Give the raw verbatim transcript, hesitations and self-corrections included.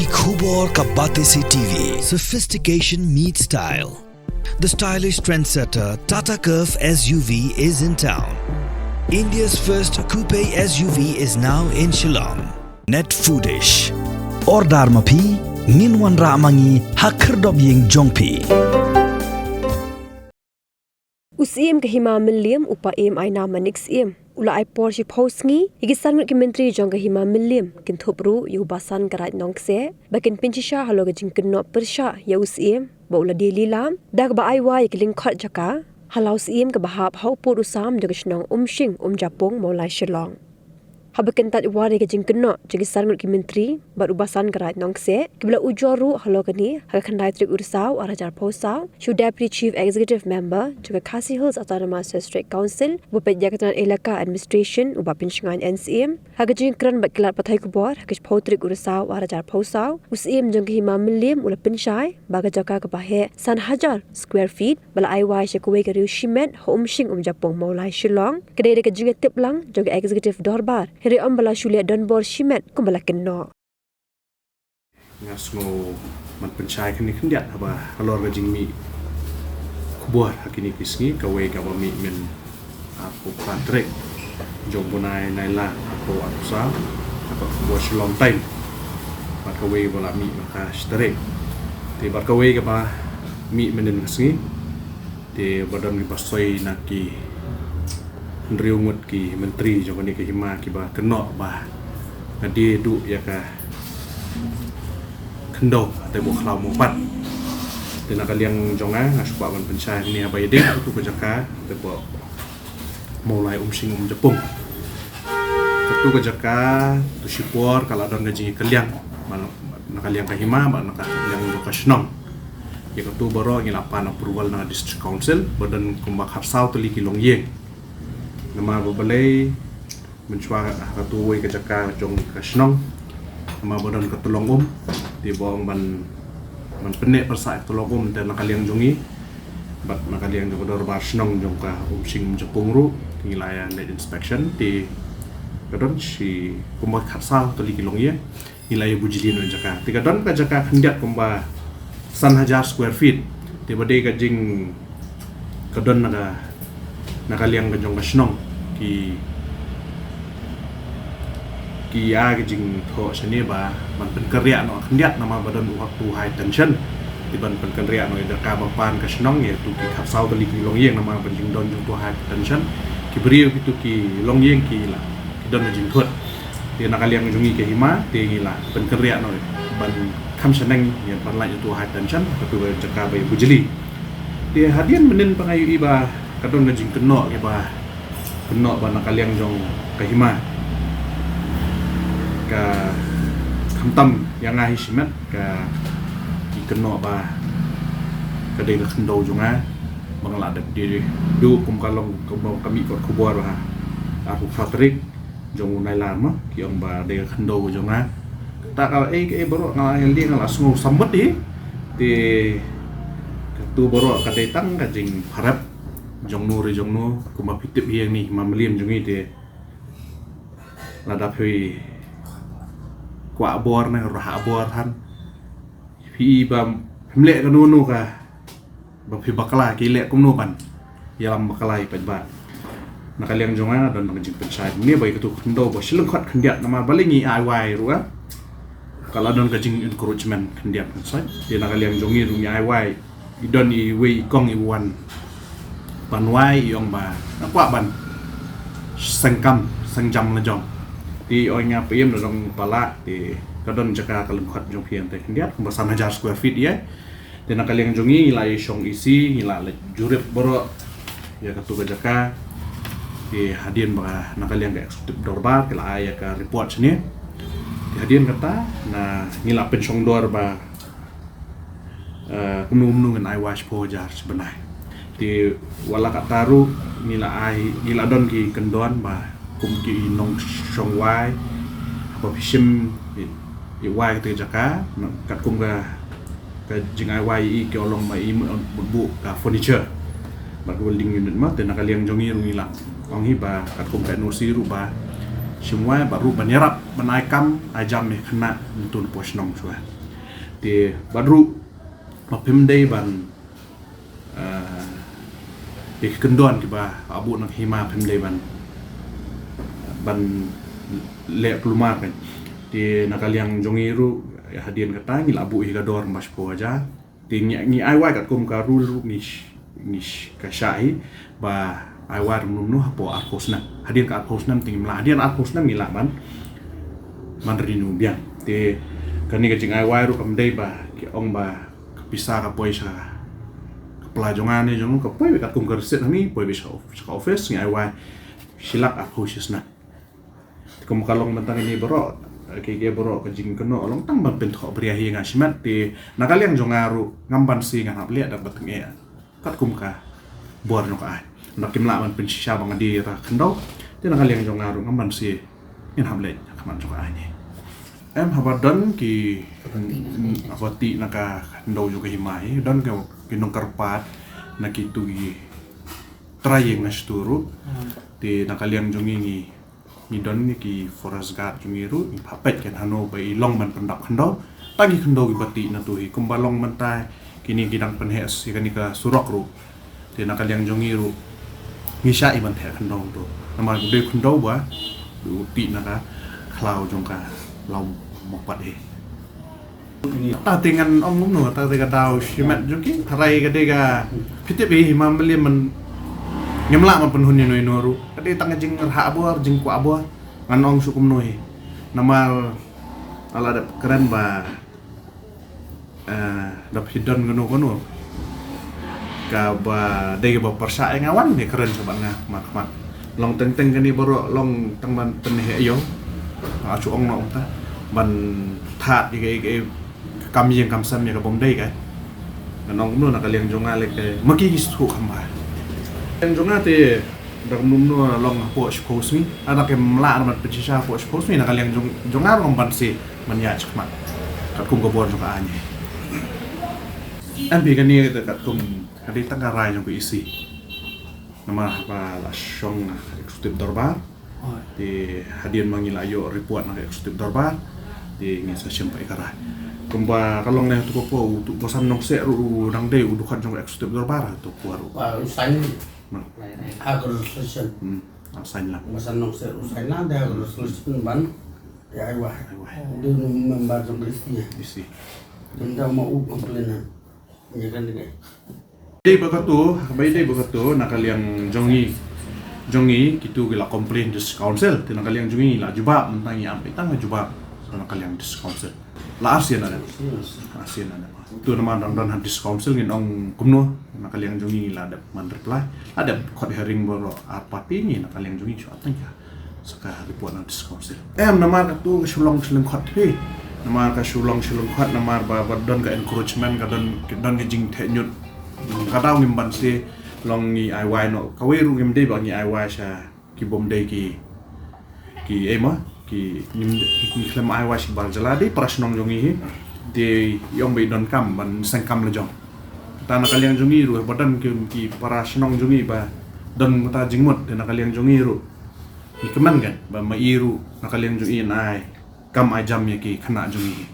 Khubor ka Batesi T V. Sophistication meets style. The stylish trendsetter Tata Curvv S U V is in town. India's first coupe S U V is now in Shillong. Net Foodish. Order ma phi, ngin wanrah ma ngi ha khyrdop ïing jong phi. U Syiem ka Hima Mylliem, u Paiem Aina Manik Syiem, u la ai por shiphew sngi ïa ki san ngut ki myntri jong ka Hima Mylliem, kynthup ruh ïa u Basan Karaij Nongkseh, ba kin pynshisha halor ka jingkynnoh pyrshah ïa u Syiem ba u la die lilam da kaba ai wai ïa ki lyngkhot jaka ha la u Syiem kaba hap ha u pud u sam jong ka shnong Umshing Umjapung, Mawlai, Shillong. Haba kyntait war ïa ka jingkynnoh jong ki san ngut ki myntri bad u Basan Karaij Nongkseh, kiba la ujor ruh halor kane ha ka khyndai tarik u Risaw ar hajar phew saw sha u Deputy Chief Executive Member jong ka Khasi Hills Autonomous District Council, uba peit ïa ka tnat elaka administration, u Bah Pynshngaiñ N Syiem, ha ka jingïakren bad ki lad pathai khubor ha ka shiphew tarik u Risaw ar hajar phew saw, u Syiem jong ka Hima Mylliem u la pynshai ba ka jaka kaba heh san hajar square feet ba la ai wai sha kawei ka riew shimet ha Umshing Umjapung, Mawlai, Shillong, ka dei da ka jingïatip lang jong ka Executive Dorbar, hynrei ym ba la shu leh donbor shimet kumba la kynnoh. Nga sngew ban pynshai kane khyndiat haba halor ka jingmih khubor ha kine ki sngi, kawei kaba mih mynta arphew phra tarik jong u bnai Nailar arphew arphew saw, ha ka khubor Shillong Times, bad kawei ba la mih mynta ka shi tarik. Te bad kawei kaba mih mynhynnin ka sngi, te ba don kiba soi na ki hynriew ngut ki myntri jong kane ka Hima kiba kynnoh ba nga die duh ïa ka khyndew, te bad khlaw mawpat. Te na ka liang jong nga, nga shu kwah ban pynshai hangne haba ïadei katu ka jaka, te bad Mawlai, Umshing Umjapung. Katu ka jaka, tu shipor ka la don ka jingïakylliang, na ka liang ka Hima bad na ka liang jong ka shnong. Ïa katu baroh ngi la pan approval na District Council, ba don kumba khatsaw tylli ki longïing. Namar ba balei, mynshuwa ha katu kawei ka jaka jong ka shnong, namar ba don ka tyllong um, te ba ong ban, ban pynneh pyrsah ka tyllong um, te na ka liang jong ngi bad na ka liang jong ka dorbar shnong jong ka Umshing Umjapung ruh, ngi la ïa leit inspection, te ka don shi kumba khatsaw tylli ki longïing, ngi la ïa bujli noh jaka. Te ka don ka jaka khyndiat kumba san hajar square feet. Te ba dei ka jing, ka don na ka, na ka liang ka jong ka shnong ki, ki ïa ka jingthoh shane ba ban pynkynriah noh khyndiat, namar ba don uwei utu u high tension. Te ban pynkynriah noh ïa ka ba pan ka shnong ïa utu ki khatsaw tylli ki longïing, namar ba jingdon jong utu u high tension, ki briew kitu ki longïing ki la, ki don ka jingthut. Te na ka liang jong ngi ka Hima, te ngi la pynkynriah noh ban kham shaneng ïa ban lait ïa utu u high tension, katu ka jaka ba ïa bujli. Te hadien mynhynnin pat nga ïohi ba ka don ka jingkynnoh ïa ba, kynnoh ba na ka liang jong ka Hima, ka khamtam ïa nga hi shimet, ka, ki kynnoh ba ka dei ka khyndew jong nga, ba nga la dep die duh kum ka long, kum ka mih kot khubor ba ha arphew phra tarik jong u Nailar ma, ki ong ba dei ka khyndew jong nga. Te ka, eh, eh, baroh nga la ïa leh nga la sngew samut hi. Te katu baroh ka dei tang ka jingpharep jong no re jong no, kumba phi tip hi ïa ngi Hima Mylliem jong ngi, te lada phi kwah bor ne ruh ha bor than, phi ba phim leh kano kano ka, ba phi bakla, ki leh kumno ban ïalam bakla ïa phi ba. Na ka liang jong nga don ka jingpynshai ne ba ïa katu ka khyndew ba shi lyngkhot khyndiat, namar balei ngi ai wai ruh, ka la don ka jing encouragement khyndiat kan soi. Te na ka liang jong ngi ruh ngi ai wai, i don iwei i kong i wan ban wai, i ong ba nga kwah ban seng kam seng jam la jong. Te i ong nga phi ym da dang palat, te ka don jaka ka lyngkhot jong phi hangtei khyndiat kumba san hajar square feet ïa. Te na ka liang jong ngi ngi la ïa shong E C, ngi la leit jurip baroh ïa katu ka jaka. Te hadien ba na ka liang ka executive dorbar ki la ai ïa ka report shane, te hadien kata na ngi la pynshong dor ba, eh, kumno kumno ngin ai wai shiphew hajar shi bnai. Te wat la katta ruh ngi la ai, ngi la don ki kyndon ba kum ki nongshong wai, haba phi shim i, i wai kata ka jaka, na, katkum ka, ka jingai wai i, ki ong long ba i mut, mut buh ka furniture bad ka welding unit ma, te na ka liang jong ngi ruh ngi la ong hi ba katkum ka N O C ruh ba shim wai bad ruh ban ïarap ban ai kam ai jam ïa ki khynnah naduh napoh shnong shuwa. Te bad ruh ba phim dei ban, eh, ïa ki kyndon kiba la buh na ka hima phim dei ban, ban leh kulmar kan. Te na ka liang jong ngi ruh, hadien kata ngi la buh ïa ka dor ba shiphew hajar. Te ngi, ngi ai wai katkum ka rule ruh ngi sh-, ngi sh-, ka shah hi ba ai wai ruh mnu mnu hapoh arphew snem. Hadien ka arphew snem te ngim lah, hadien arphew snem ngi lah ban, ban renew biang. Te kane ka jing ai wai ruh kam dei ba ki ong ba ka pisa ka poi sha ka pla jong nga ne jong ka poi beit katkum ka receipt hangne, poi beit sha of-, sha ka office, ngi ai wai shi lak arphew shi snem. Te kum ka long mynta kine baroh, ki, ki baroh ka jingkynnoh long tang ban pynthoh bria hi nga shimet. Te na ka liang jong nga ruh ngam banse ngan hap leh da ba tyngeh katkum ka bor jong ka aiñ. Nda kim lah ban pynshisha ba nga die ïa ka khyndew. Te na ka liang jong nga ruh ngam banse ngan hap leh ha khmat jong ka aiñ. Em, haba don ki, haba tih na ka khyndew jong ka hima hi, don ki, ki nongkyrpad na kitu ki trai ïing na shatu ruh. Te na ka liang jong ngi, ngi, ngi don ngi ki forest guard jong ngi ruh, ngi peit kan hano ba i long ban pyndap khyndew. Tang ki khyndew kiba tih na tu hi, kumba long mynta kine ki dang pynheh ïa kane ka surok ruh. Te na ka liang jong ngi ruh ngi shah i ban theh khyndew tu. Namar u dei u khyndew ba u tih na ka khlaw jong ka law mokpat hi. Ta te ngan ong kumno, ta te ka daw shimet jong ki, tharai ka dei ka, phi tip hi, hima Mylliem man ngim lah ban pynhun ïano ïano ruh. Ka dei tang ka jingrhah bor, jingkwah bor. Ngan ong shuh kumno hi. Namar la dep kren ba, eh, da phi don kano kano kaba dei kaba pyrshah ïa nga, wan ïakren sha bad nga khmat khmat. Long teng teng kane baroh long tang ban pynheh ïa u. Nga shu ong noh kumta ban thad ïa ka, ïa ka, ïa ka kam ïing kam sem ïa ka bym dei ka. Ngan ong kumno, na ka liang jong nga lei ka, ma ki ngi sngewthuh kham bha. Liang jong nga te da kumno kumno long hapoh shiphew sngi, lada kim lah ban pynshisha hapoh shiphew sngi, na ka liang jong, jong nga ruh ngam banse ban ïaid shakhmat katkum ka bor jong ka aiñ. Em, phi, kane te katkum ka dei tang ka rai jong ka E C. Namar haba la shong ka executive dorbar, te hadien ma ngi la ïoh report na ka executive dorbar, te ngi sa shim pat ïa ka rai. Kumba ka long ne, tu ka por u, tu u Basan Nongseh ruh u dang dei u dkhot jong ka executive dorbar, tu ka por ruh. Ba, u sign. Nah. Ha ka resolution. Hmm. Ah, sign lang. Basan Nongseh u sign lang da ha ka resolution ban ïa ai wai. Ai wai. Dei u member jong ka E C. E C. Te mynta ma u complain na. Ïa kane ka. Dei ba katu, ba dei ba katu, na ka liang jong ngi, jong ngi, kitu ki la complain District Council, te na ka liang jong ngi la jubab, mynta ngi am peit tang ka jubab na ka liang District Council. La arsien na dep. Arsien na dep. Tu namar dang don ha District Council ngin ong kumno, na ka liang jong ngi la dep man reply. La dep khot hearing baroh ar party, ngi na ka liang jong ngi shu attend ïa ka sa ka report na District Council. Em, namar katu ka shu long shu lyngkot hi. Namar ka shu long shu lyngkot, namar ba, ba don ka encroachment, ka don, ka don ka jingtheh ñiut. Ka daw ngim banse long ngi ai wai noh. Kawei ruh ngim dei ba ngi ai wai sha ki bym dei ki, ki, eh, ma, ki, ngim, ki, ki khlem ai wai sha ki bar jylla, dei para shnong jong ngi hi. Te i ong ba i donkam ban seng kam la jong. Te na ka liang jong ngi ruh ba don ki, ki para shnong jong ngi ba don kata jingmut, te na ka liang jong ngi ruh ngi kmen kan ba ma i ruh na ka liang jong i yn ai kam ai jam ïa ki khynnah jong ngi.